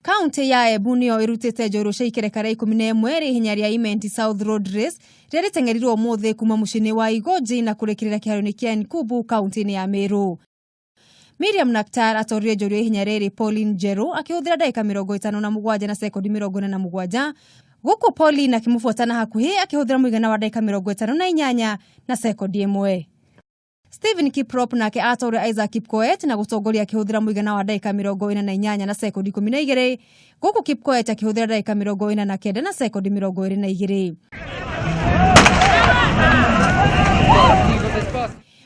Kaunti ya Embu nĩyo ĩrutĩte njorua cia ikereka rĩa 11 rĩa ihenya rĩa Imenti South Road Race rĩrĩa rĩteng'erirwo ũmũthĩ kuma mũciĩ-inĩ wa Igoji na kũrĩkĩrĩra kĩharo-inĩ kĩa Nkubu kaunti-inĩ ya Meru. Miriam Naktar atorire njorua ya ihenya rĩrĩ Pauline Njeru akĩhũthĩra ndagĩka 57 na sekondi 47 gũkũ Pauline akĩmũbuata na hakuhĩ akĩhũthĩra mũigana wa ndagĩka 58 na sekondi 1. Stephen Kiprop nake atore Isaac Kipkoech na gũtongoria akĩhũthĩra mũigana wa ndagĩka 48 na sekondi 12 gũkũ Kipkoech akĩhũthĩra ndagĩka 49 na sekondi 22.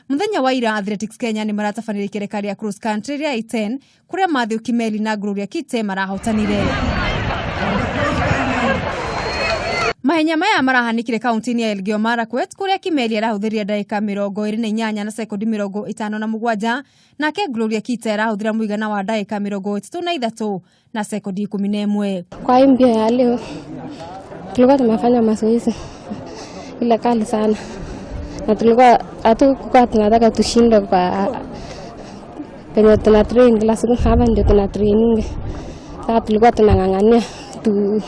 Mũthenya wa ira Athletics Kenya nĩ maratabanire ikereka rĩa cross country rĩa Iten kũrĩa Mathew Kimeli na Gloria Kite marahotanire. Mahenya maya marahanĩkire kaunti-inĩ ya Elgeyo Marakwet kũrĩa Kimeli arahũthĩrire ndagĩka 28 na sekondi 57 nake Gloria Kite arahũthĩra mũigana wa ndagĩka 33 na sekondi 11. Kwa hii mbio ya leo tulikuwa tumefanya mazoezi ile kali sana, na tulikuwa hatukuwa tunataka tushinde kwa penye tuna train kila siku. Hapa ndio tuna training. Sasa tulikuwa tunang'ang'ania tu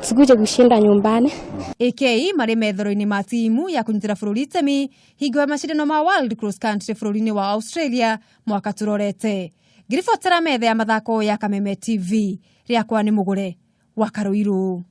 sikuje kushinda nyumbani. AK marĩ methoro-inĩ ma timu ya kũnyitĩra bũrũri itemi hingo ya macindano ma World Cross Country bũrũri-inĩ wa Australia mwaka tũrorete. Ngĩribotera metha ya mathako ya Kameme TV, rĩakwa nĩ Mũgũre wa Karũirũ.